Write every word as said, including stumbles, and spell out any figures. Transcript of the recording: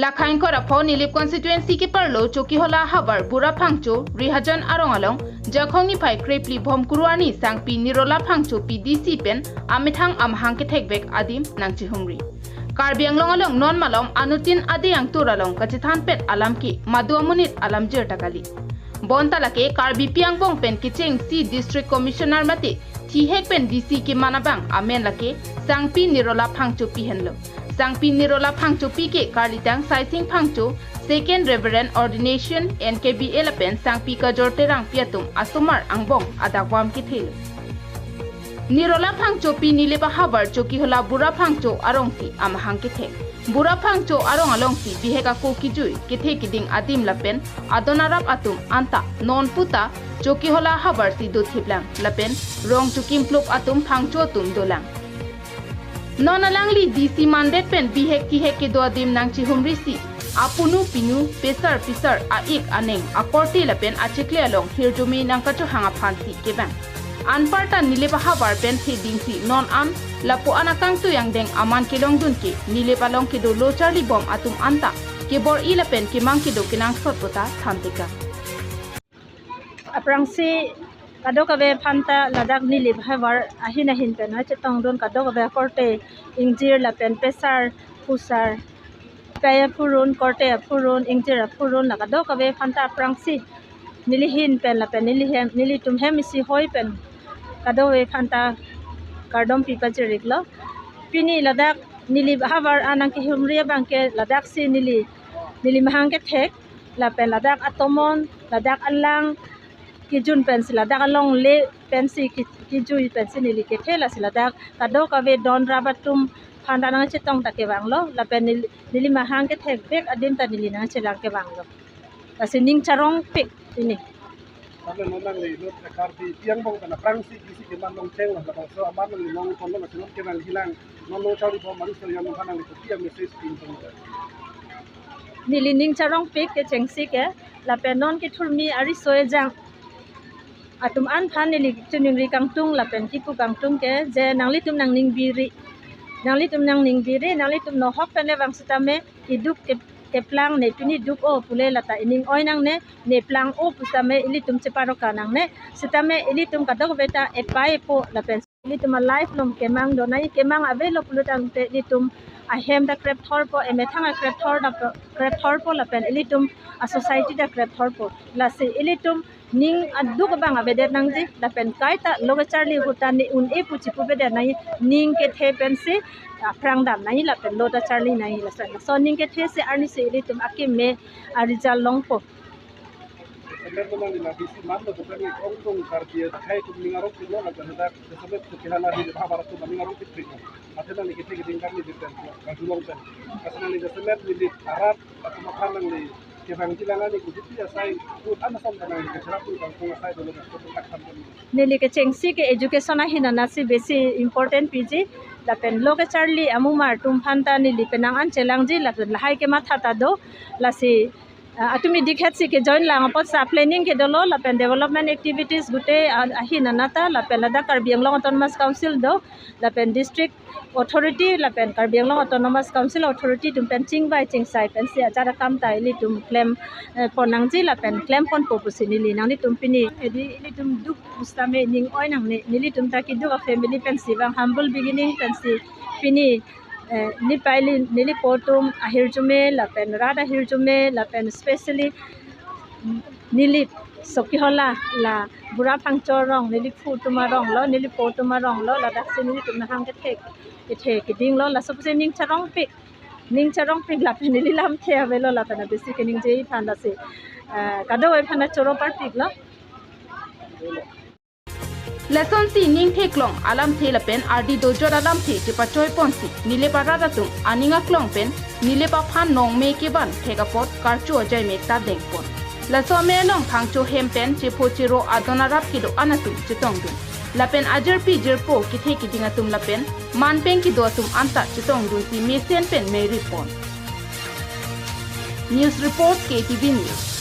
Lakhain kora pho Nilip constituency keparlo Chokihola havar Bura Phangcho Rihajan arong along Jakhong niphai krepli Bhomkuru arni sangpi Nirola Phangchopi D C pen amethang amahang kethekvek adim nangchihumri. Karbi Anglong along non malom anuttin adeng angtur along kachethanpet alam ke madu amonit alam jirta kali. Bonta lake Karbipi angbong pen kechengsi District Commissioner mate thihek pen D C keman abang amen lake sangpi Nirola Phangchopi henlo. Sangpi Nirola Phangchopi ke karlitang Saising Phangcho, Second Reverend Ordination, N K B A lapen sangpi Kajor Terangpi atum asomar angbong adakvam kethelo. Nirola Phangchopi Nilip ahavar Chokihola Bura Phangcho arongsi amahang kethek. Bura Phangcho arong alongsi bihek ako kejui, kethe keding adim lapen adon arap atum anta non puta Chokihola havarsi dothiplang lapen rong chokimpluk atum Phangcho atum dolang. Non alangli D C mandet pen bihek thihek kedo adim nangchihumrisi apunu pinu, pesar pisar, a-ik aneng, akorte lapen achikle along hirjume nangkachohang aphansi kevang. Anparta Nilip ahavar pen thedingsi non an lapu-an akangtui angdeng aman kelongdun ke Nilip along kedo lo charlibom atum anta kebor-i lapen kemang kedo kenangsot puta thantekang. Aphrangsi kadokave aphanta ladak Nilip havar ahin ahin pen nangchetongdun kadokave akorte ingjir lapen pesar pusar, pei aphurun, korte aphurun, ingjir aphurun, la kadokave aphanta aphrangsi neli ahin pen lapen neli hem, nelitum hem isi hoi pen kadokave aphanta kardom pipajir-iklo. Pini ladak Nilip havar an nangkehumri abang ke ladaksi neli, neli mahang kethek lapen ladak atomon, ladak alang kejun pensi, ladak alongle pensi ki-, kejui pensi neli kethe, lasi ladak kadokave don rap atum aphanta nangchetong ta kevanglo lapen neli, neli mahang kethekvek adim ta neli nangchelang kevanglo. Lasi ning charongpik pini. Tame non nangli lut Karbipi angbong pen aphrangsi D C keman longcheng lo, labangso aman nangli longponlo, lasi non ke nangli hilang non lo charlibom ariso ejang aphan nangli kopi a-message pintong? Neli ning charongpik kechengsi ke lapen non kethurmi ariso ejang atum an aphan neli chiningri kangtung lapen kipu kangtung ke je nanglitum nangning biri, nanglitum nangning biri, nanglitum nohok pen le vang sitame keduk ke, keplang ne, pini duk-o pule lata ining oi nangne, ne plang-o pusitame ilitum cheparoka nangne, sitame ilitum kadokave ta epai epo lapen ilitum a-life along kemang donai, kemang avelo pulo tangte ilitum ahem ta krepthorpo, emethang ta krepthor ta krepthorpo lapen ilitum a-society ta krepthorpo. Lasi ilitum ning aduk abang avedet nangji lapen kaita lo kacharli ahut ta ne un-e pu chipupedet nangji, ning kethe pensi aphrang dam nangji lapen lo ta charli nangji, lason, lason ning kethe si arnisi ilitum akeme a-result longpo. Jasemet nangli la D C manlo, totally ongdung Karbi akhei atum ning arongpiklo, lapen hadak jasemet Chokihola Nilip havar atum ning arongpikpiklo. Athe nangli kethe keding kami di pen, kami long pen. Kasi nangli jasemet Nilip arat atum aphan nangli kevangji lang ani kudupi asai, ahut an ason ta nangli kacherap kangtung asai dolo, kacherap kangtung. Neli kechengsi ke education ahin anatsi besi important piji, lapen lo kacharli amumar atum aphanta neli penang an chelangji, lapen lahai kematha ta do, lasi, ah, atum idik het si ke-join lang apotsi planning ke dolo, lapen development activities gute, ah, ahin anat ta, lapen ladak Karbi Anglong Autonomous Council do, lapen district authority lapen Karbi Anglong Autonomous Council authority atum pen chingvai chingsai pensi ajat akam ta ilitum klem, eh, pon nangji lapen klemponpo pusi neli nanglitum pini. Edi ilitum duk pusitame ning oi nangne, nelitum ta keduk a-family pensi vang humble beginning pensi pini, eh, neli pei neli, nelipo atum ahirjume lapen rat ahirjume lapen specially Nilip Chokihola la Bura Phangcho arong, neliphu atum aronglo, nelipo atum aronglo, ladaksi nelitum mahang kethek, kethe kedinglo, laso pusi ning charongpik, ning charongpik lapen neli lamthe avelo lapen abesi keningje aphan lasi, eh, kadokave aphan choro parpiklo. Lasonsi ning theklong alamthe lapen ardi dojot alamthe chepachoiponsi Nilip arat atum aning aklong pen Nilip aphan nongme kevan thek apot karcho ajai mek ta dengpon. Laso amei along Phangcho hem pen chepho chero adon arap kedo-an atum chetongdun. Lapen ajirpi jirpo kethe keding atum lapen manpeng kedo atum anta chetongdunsi mesen pen meiripon. News report, K T V News.